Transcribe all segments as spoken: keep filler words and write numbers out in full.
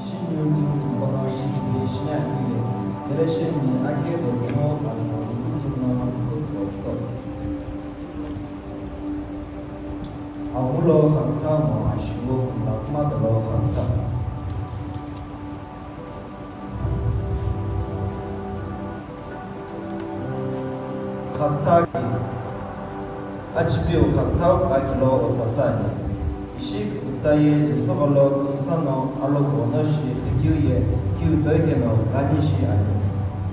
Shinu tingsumpono shikini shini akeu ye, Galatian ni akhe do kumo ajo kutuki no kukutsülo kuto. Aghulo xakütha no ashiwo kümla kumadolo xakütha. Xakütha ki, achipiu xaküthau kha kilo osasani. Ishi kükütsa ye Jisü gholo kümsa no alogo no shi xikeu ye kiu toikeno ghani shi ani.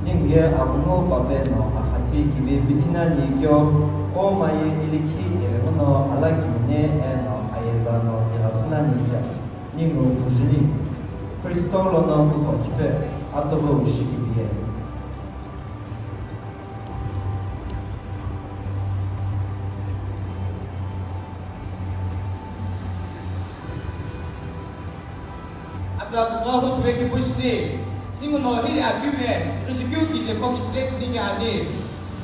Ningu ye aghungu pape no axathi kivi pithinani kyo, o ma ye ilikhi eghengu no ala kimine eno ayeza no ighasünani kya. Ningu phujuni, Kristo lono kukho khipe, atughu shikiviye. Atsa tuka hu tuve ki pushni. Ninguno hili akime, kichikyu kije ko kichile tsini ke ani.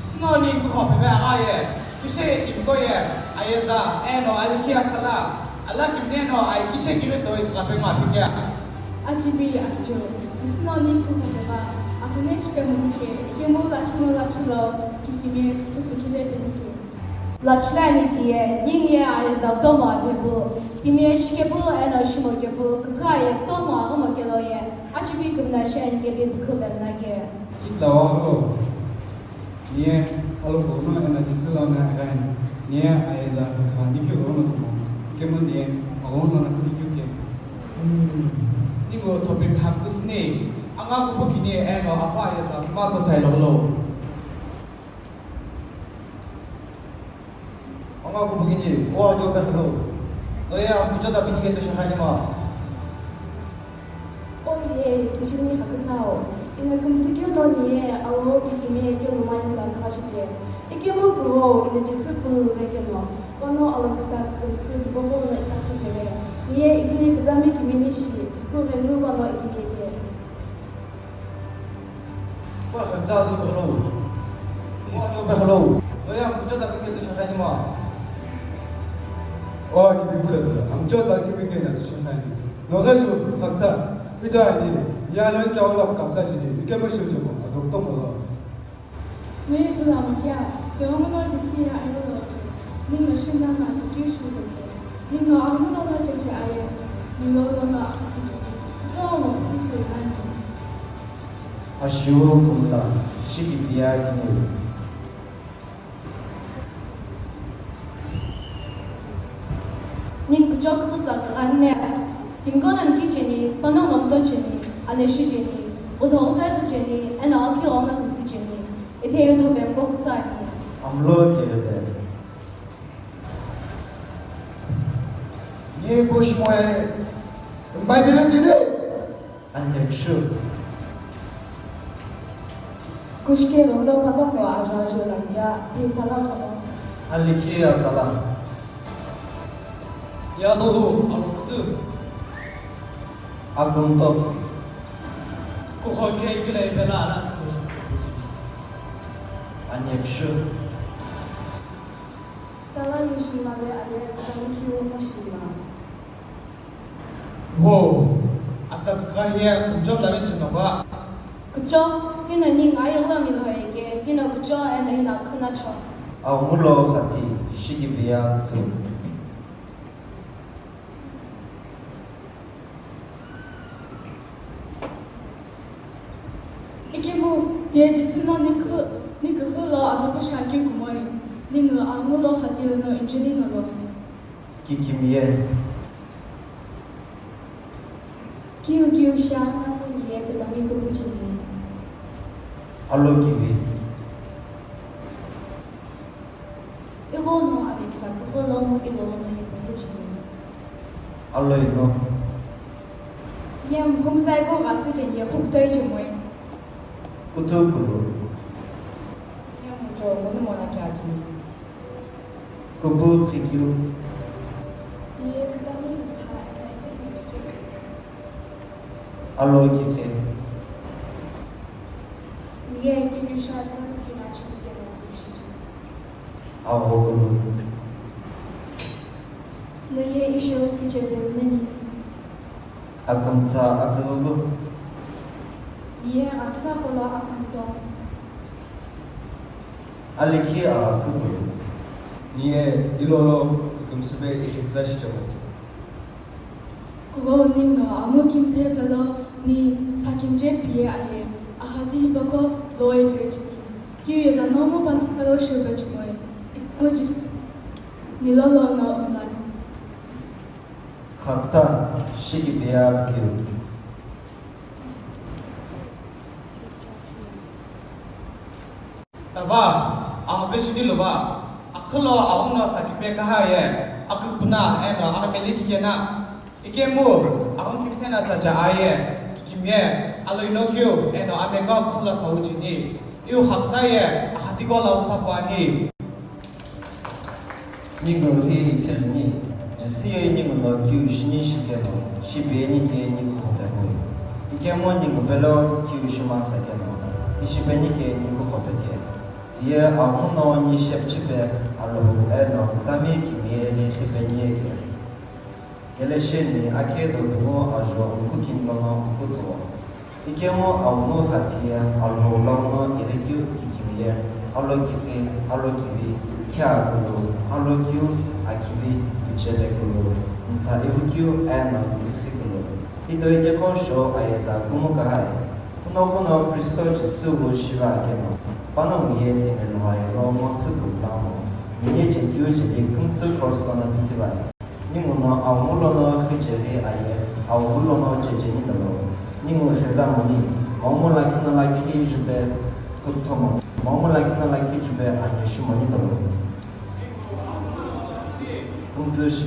Sino ni kuho pepe aga ye, kushe imko ye, ayeza, eno alikia sala, ala kimneno ai kiche kire toi tsika pe ma pikia. Achibi achu, Jisü no ni kuho pepe, akune shipe munike, ikemu lakino lakilo, kikime, kutukile penike. Lachilani tiye, ningu ye ayeza kutomo apepu, timi ye shikepu eno shimokepu, kükha ye kutomo aghomo kelo ye, achibi kümna shi ani kepi pükhu pemna ke. Kitla wa holo, niye alogo no eno Jisü lono eghani, niye ayeza kükha nikeu lono kumo, ikemu niye aghono na kunikeu ke. Hmm, ningu topic khan kusini, anga kupu kini eno apa ayeza kuma ko sai lolo. Anga kubugini, o ajo pe hello. Noye amkucha za bini ke to shahani ma. Oye, tishini hakutao. Ina kumsikyo no niye, alo kikimiye ke lumai sa khashije. Ike mo kuho, ina disciple ve ke no. Wano alo kisa kumsi tibo bo na ita khapere. Niye itini kizami kimini shi, ku renu wano ikimiye ke. Wa khaksa zu hello. Wa to be hello. Noye amkucha za bini ke to shahani ma. O ki bi khasa. Amkucha za ki bi ke na to shahani. No ga ju khakta. Ida ni. Ni alon kya wala khakta jini. Ike mo shu ju ma. Adok to mo la. Noye tu la ma kya. Ke mo no disi ya ayo lo. Ni mo shin na na to kyu shu lo. Ni mo amu no no che che aye. Ni lo lo no a ki. To mo ki ku na ni. Ashiwo kümla, shikipiya kini. Ningu kuchok kutsa kane, timko namki cheni, pano namto cheni, aneshi cheni, utho uzai cheni, eno alki ghona kumsi cheni, ete yo thope mko kusani. Amlo kelete. Ni kushmoe, mbai bile cheni. Ani akshu. Kushke rondo pano ko ajo ajo langya, te sala kono. Aliki asala. Ya dohu, alukutu. Akunto. Kuho ke ikila ipela ala. Ani akshu. Tsala yushin lave ale, tsala kiu moshin la. Wo, atsa kükha hiye kumchom laven chino ba. Kucho, hino ningu ayeghi lo milo heke, hino kucho, eno hino khünacho. Aghulo khati, shikipiya kutu. Ikemu, tiye Jisü no ni kükhu, ni kükhu lo anu kusha keu kumoi, ningu aghulo khati lo no injini no lo. Kikimiye. Kiu kiu sha namu niye kutami kupuchimi. Alo kivi. Ighono aveksa kukholomu ighono ye puhuchimi. Alo ino. Niye mkhumzai ko ghasi cheni ye khukutoi chimoi. Kutu kulu. Niye mucho munu mona kya chini. Kupu khikyu. Niye kutami mtsa ena ina itutu. Alo kife. Niye kikisha ina kina chini kena kishi. Awo kulu. Niye isho kichele nani. Akümtsa aküghülu. Niye aghasa kholo akümto. Alikhi aghasüpü. Niye ilolo kükümsüpe ikhitsa shichemo. Kughou ningu angu kimthe pelo ni sakimje piye aye. Ahadi bako loi pechini. Kiu yeza nomu panu pelo shilbechimoi. Ikmujis nilolo no umlan. Khakta shikibeya kiu. Tava, ahaküshini luva, akhülo ahuno sakipe kaha ye, akükpuna eno ameli kikena. Ikemu, ahun kithena sacha aye, kikimye, alo ino kyu, eno ameka kukhula sauchini. Iu khakta ye, akhatiko lau sapuani. Ningu hi ithiluni, Jisü ye ningu no kiu shini shikeno, shipeni ke ni kukhopemoi. Ikemu ningu pelo kiu shima sakeno, tishipeni ke ni kukhopeke. Tiye ahuno ni shepchipe Alhou eno kutami kimiye ni khipeni yeke. Gelesheni akhe do pungu ajo nkukin lono nkutsuwa. Ikemu aunu khathiye Alhou launo ighikeu kikimiye, alo kikhi, alo kivi, khia kulu, alo kiu, akivi, kichele kulu, ntsa ivu kiu, eno isikhi kulu. Ito ikekho sho ayeza kumu kahai. Kuno kuno Kristo Jisü wu shiva akeno, panongu ye timeluhai lo mo süku launo, mine chekiu jeli kümtsü cross lono pithivai. Ningu no aghungu lono khicheghi aye, aghungu lono checheni dolo. Ningu kheza moni, momu lakhi no lakhi jupe khuthomo, momu lakhi no lakhi jupe anye shumoni dolo. Kümtsü shi.